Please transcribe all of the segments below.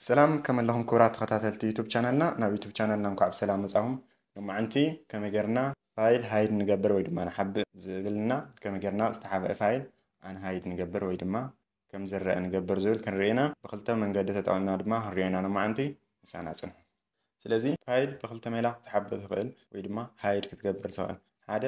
ሰላም፣ ከመይ ኣለኹም ክቡራት ተኸታተልቲ ዩቱብ ቻናልና? ናብ ዩቱብ ቻናልና እንኳዕ ብሰላም መጻኹም። ሎማዓንቲ ከመይ ጌርና ፋይል ሃይድ ንገብር ወይ ድማ ንሓብእ ዝብልና፣ ከመይ ጌርና ዝተሓብአ ፋይል ኣንሃይድ ንገብር ወይ ድማ ከም ዝረአ ንገብር ዝብል ክንርኢ ኢና። ብኽልተ መንገዲ ተጠቒምና ድማ ክንሪኦ ኢና ሎማዓንቲ። ምሳና ጽንሑ። ስለዚ ፋይል ብኽልተ ሜላ ክትሓብእ ትኽእል ወይ ድማ ሃይድ ክትገብር ትኽእል። ሓደ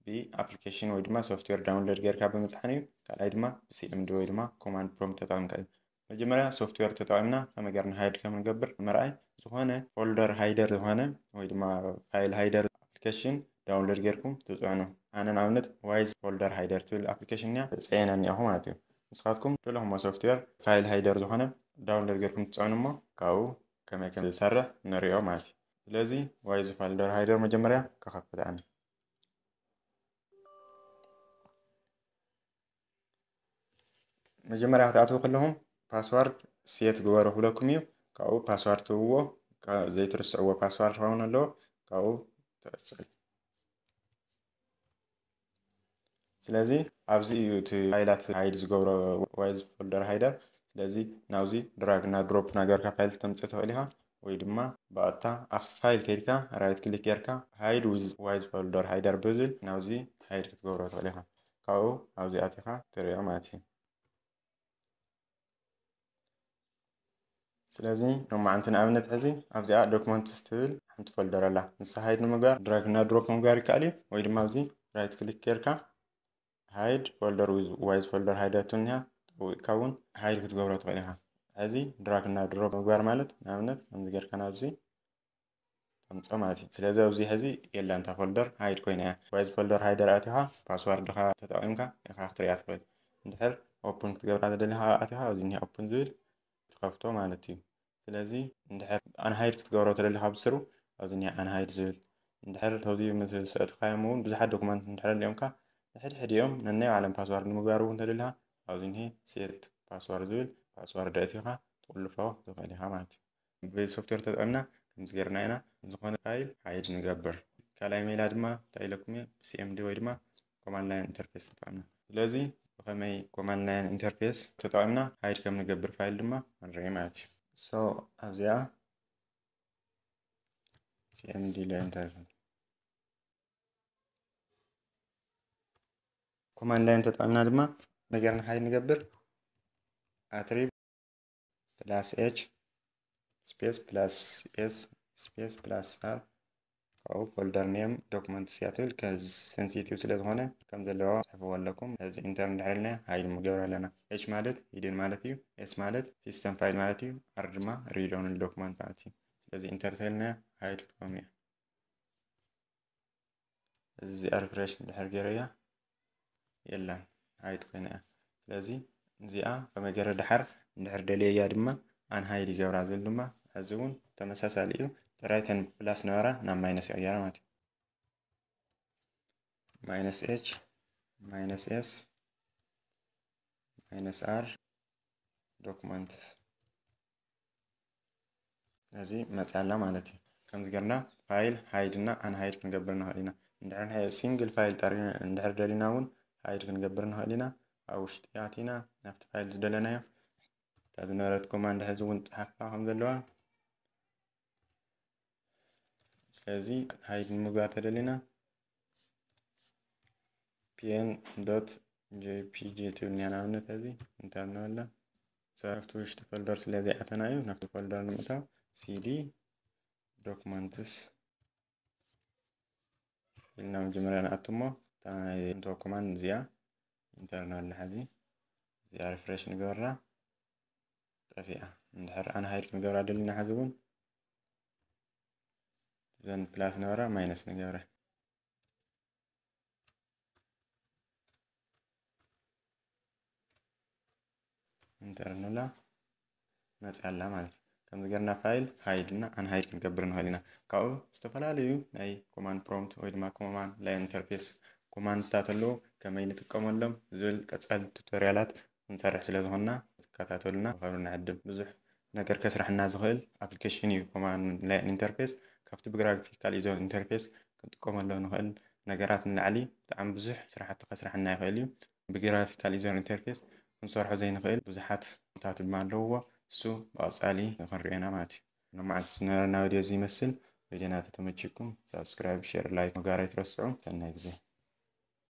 ብኣፕሊኬሽን ወይ ድማ ሶፍትዌር ዳውንሎድ ጌርካ ብምጽሓን እዩ። ካልኣይ ድማ ብሲኤምዲ ወይ ድማ ኮማንድ ፕሮምፕት ተጠቒምካ እዩ። መጀመርያ ሶፍትዌር ተጠቒምና ከመይ ጌርና ሃይድ ከም ንገብር ንምርኣይ፣ ዝኾነ ፎልደር ሃይደር ዝኾነ ወይ ድማ ፋይል ሃይደር ኣፕሊኬሽን ዳውንሎድ ጌርኩም ትጽዕኑ። ኣነ ንኣብነት ዋይዝ ፎልደር ሃይደር ትብል ኣፕሊኬሽን እያ፣ ጽዒነ እኒኣኹ ማለት እዩ። ንስኻትኩም ደለኹሞ ሶፍትዌር ፋይል ሃይደር ዝኾነ ዳውንሎድ ጌርኩም ትጽዕኑ እሞ ካብኡ ከመይ ከም ዝሰርሕ ንሪኦ ማለት እዩ። ስለዚ ዋይዝ ፎልደር ሃይደር መጀመርያ ክኸፍት ኣነ። መጀመርያ ክትኣትዉ ከለኹም ፓስዋርድ ሴት ግበሩ ክብለኩም እዩ። ካብኡ ፓስዋርድ ትህብዎ፣ ካ-፣ ዘይትርስዕዎ ፓስዋርድ ክኸውን ኣለዎ። ካብኡ ትቕጽል። ስለዚ ኣብዚ እዩ እቲ ፋይላት ሃይድ ዝገብሮ ዋይዝ ፎልደር ሃይደር። ስለዚ ናብዚ ድራግ እና ድሮፕ እናገበርካ ፋይል ክተምጽእ ትኽእል ኢኻ፣ ወይ ድማ ብቐጥታ ኣብቲ ፋይል ከይድካ ራይት ክሊክ ጌርካ ሃይድ ዊዝ ዋይዝ ፎልደር ሃይደር ብዝብል ናብዚ ሃይድ ክትገብሮ ትኽእል ኢኻ። ካብኡ ኣብዚ ኣቲኻ ትሪኦ ማለት እዩ። ስለዚ ሎማዓንቲ ንኣብነት ሕዚ ኣብዚኣ ዶክመንትስ ትብል ሓንቲ ፎልደር ኣላ። ንሳ ሃይድ ንምግባር ድራግ እና ድሮፕ ምግባር ይከኣል እዩ፣ ወይ ድማ ኣብዚ ራይት ክሊክ ጌርካ ሃይድ ፎልደር ዊዝ ዋይዝ ፎልደር ሃይደር ትብል እኒሃ፣ ጠዊቕካ እውን ሃይድ ክትገብሮ ትኽእል ኢኻ። ሕዚ ድራግ እና ድሮፕ ምግባር ማለት ንኣብነት ከምዚ ጌርካ ናብዚ ተምፅኦ ማለት እዩ። ስለዚ ኣብዚ ሕዚ የላን እታ ፎልደር ሃይድ ኮይና እያ። ዋይዝ ፎልደር ሃይደር ኣቲኻ ፓስዋርድኻ ተጠቒምካ ኢኻ ክትሪኣ ትኽእል። እንድሕር ኦፕን ክትገብራ ተደሊኻ ኣቲኻ ኣብዚ እኒሀ ኦፕን ዝብል ትኸፍቶ ማለት እዩ። ስለዚ እንድሕር ኣንሃይድ ክትገብሮ ተደሊኻ ብስሩ ኣብዚ እኒሀ ኣንሃይድ ዝብል፣ እንድሕር ተውዚ ምስ ሰጥኻዮም እውን ብዙሓት ዶክመንት እንድሕር ኣልዮምካ ንሕድሕዲኦም ነናይ ባዕሎም ፓስዋርድ ንምግባር እውን ተደሊኻ ኣብዚ እኒሀ ሴት ፓስዋርድ ዝብል ፓስዋርድ ኣእቲኻ ትቑልፎ ትኽእል ኢኻ ማለት እዩ። ብሶፍትዌር ተጠቒምና ከምዚ ጌርና ኢና ዝኾነ ፋይል ሃይድ ንገብር። ካልኣይ ሜላ ድማ እንታይ ኢለኩም እየ? ብሲኤምዲ ወይ ድማ ኮማንድ ላይን ኢንተርፌስ ተጠቒምና። ስለዚ ብኸመይ ኮማንድ ላይን ኢንተርፌስ ተጠቒምና ሃይድ ከም ንገብር ፋይል ድማ ንርኢ ማለት እዩ። ሶ ኣብዚኣ ሲኤምዲ ላይን ኢንተርፌስ ኮማንድ ላይን ተጠቒምና ድማ ከመይ ጌርና ሃይድ ንገብር? ኣትሪብ ፕላስ ኤች ስፔስ ፕላስ ኤስ ስፔስ ፕላስ ኣር፣ ካብኡ ፎልደር ኔም ዶክመንትስ እያ ትብል። ከዚ ሴንሲቲቭ ስለ ዝኾነ ከም ዘለዎ ጽሕፍዎ ኣለኩም። እዚ ኢንተር እንድሕር ኢልና ሃይድ ንገብር ኣለና። ኤች ማለት ሂድን ማለት እዩ፣ ኤስ ማለት ሲስተም ፋይል ማለት እዩ፣ ኣር ድማ ሪድ ኦንሊ ዶክመንት ማለት እዩ። ስለዚ ኢንተር ተልና ሃይድ ክትኮም እያ። እዚ ሪፍሬሽ እንድሕር ገይረያ የላን፣ ሃይድ ኮይና እያ። ስለዚ እዚኣ ከመይ ገይረ ደሓር እንድሕር ደልየያ ድማ ኣንሃይድ ይገብራ ዝብል ድማ፣ እዚ እውን ተመሳሳሊ እዩ። ጥራይ ተን ፕላስ ነበራ ናብ ማይነስ ይቕየራ ማለት እዩ። ማይነስ ኤች ማይነስ ኤስ ማይነስ ኣር ዶክመንትስ እዚ መፅያ ኣላ ማለት እዩ። ከምዚ ጌርና ፋይል ሃይድ እና ኣንሃይድ ክንገብር ንኽእል ኢና። እንድሕር ናይ ሲንግል ፋይል ጠሪ እንድሕር ደሊና እውን ሃይድ ክንገብር ንኽእል ኢና። ኣብ ውሽጢ ኣቲና ናብቲ ፋይል ዝደለናዮ እታ ዝነበረት ኮማንድ ሕዚ እውን ፀሓፋ ከም ዘለዋ። ስለዚ ሃይድ ንምግባር ተደሊና ፒኤን ዶት ጄፒጂ ትብል እያ ንኣብነት። እዚ ኢንተር ንበላ። ናብቲ ውሽጢ ፎልደር ስለ ዘይኣተና እዩ ናብቲ ፎልደር ንምእታው ሲዲ ዶክመንትስ ኢልና መጀመርያ ንኣቱ እሞ እታ ናይ እንቶ ኮማንድ እዚኣ ኢንተር ንበላ። ሕዚ እዚኣ ሪፍሬሽ ንገበራ። ጠፊኣ። እንድሕር ኣንሃይድ ክንገብራ ደሊና ሕዚ እውን እዘን ፕላስ ነበራ ማይነስ ንገብረ። ኢንተር ንብላ መፅያ ኣላ ማለት እዩ። ከምዚ ጌርና ፋይል ሃይድ እና ኣንሃይድ ክንገብር ንኽእል ኢና። ካብኡ ዝተፈላለዩ ናይ ኮማንድ ፕሮምፕት ወይ ድማ ኮማንድ ላይን ኢንተርፌስ ኮማንድታት ኣለዉ። ከመይ ንጥቀመሎም ዝብል ቀፃሊ ቱቶሪያላት ክንሰርሕ ስለ ዝኾንና ትከታተሉና። ምኽብሪ ንዕድም። ብዙሕ ነገር ከስርሐና ዝኽእል ኣፕሊኬሽን እዩ ኮማንድ ላይን ኢንተርፌስ። ካብቲ ብግራፊካል ዩዘር ኢንተርፌስ ክንጥቀመሎ ንኽእል ነገራት ንላዕሊ ብጣዕሚ ብዙሕ ስራሕቲ ከስርሐና ይኽእል እዩ። ብግራፊካል ዩዘር ኢንተርፌስ ክንሰርሖ ዘይንኽእል ብዙሓት ቦታታት ድማ ኣለውዎ። እሱ ብቐጻሊ ክንሪኦ ኢና ማለት እዩ። ንመዓልቲ ዝነበረና ቪድዮ እዚ ይመስል። ቪድዮና ተተመችኩም ሳብስክራይብ፣ ሼር፣ ላይክ ምግባር ኣይትረስዑ። ሰናይ ግዜ።